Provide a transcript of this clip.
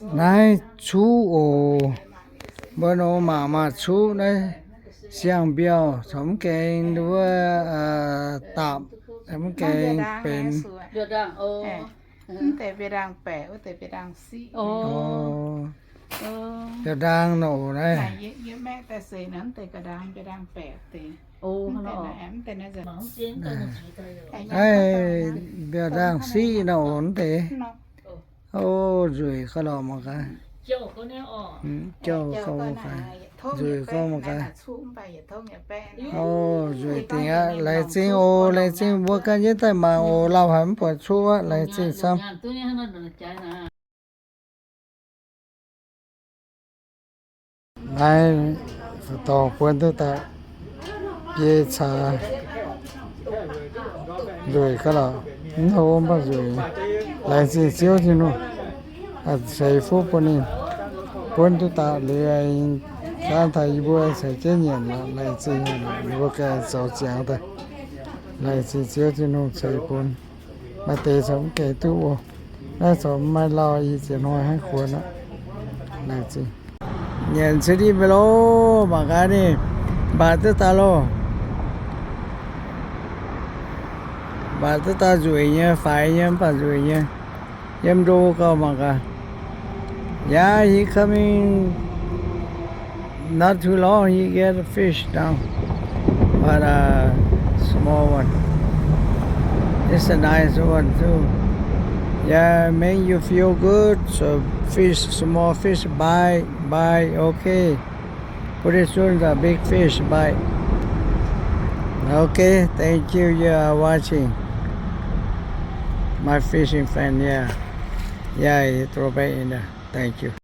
Naaiv cuqv oc. Mbuo nor mangc maaih cuqv naaiv siang-mbiauh caux mv gaengh wuov daapc, mv gaengh benx. Mv deix mbiauz-ndaang baeqc, wuov deix mbiauz-ndaang siqv. Mbiauz-ndaang nor oc naaiv. Naaiv mbiauz-ndaang siqv nor oc mv deix. O, nzueic gauh lorqc mangc gaax. Jauv gauh mangc gaax. Nzueic gauh mangc gaax. O, nzueic dingc aqv. Laengz zingh oc, laengz zingh mbuo ganh jienv daaih mangc oc. Lauh haic mv buatc cuqv aqv. Laengz zingh camv. Naaiv dorngx buonv duqv daaih biei caax. Nzueic gauh lorqc, mv hlo mv baac nzueic. Laengz zingh Ziouv Tin-Hungh, ceix fuqv bun ninh, buonv duqv daaih liuz, gaanv taux yie mbuo caux jienv nyanc lorqc. Laengz zingh, yie mbuo ganh zoux ziangx daaih. Laengz zingh Ziouv Tin-Hungh ceix bun. Maaih deix zoux mv gaengh duqv oc. Naaiv zoux maaih lauh, i ziex hnoi hnangv kuonx aqv. Laengz zingh. Nyanc cidi mbuo loh, mangc gaax ninh mbatc duqv daaih loh. Mbatc duqv daaih nzueic nyei, faix nyei, mv baac nzueic nyei. Yiem ndo gauh mangc gaax. Yeah, he coming not too long, he get a fish now. But a small one. It's a nice one too. Yeah, make you feel good. So fish, small fish, bite, bite, okay. Pretty soon the big fish bite. Okay, thank you. You are watching my fishing friend. Yeah, yeah, he throw back in there. Thank you.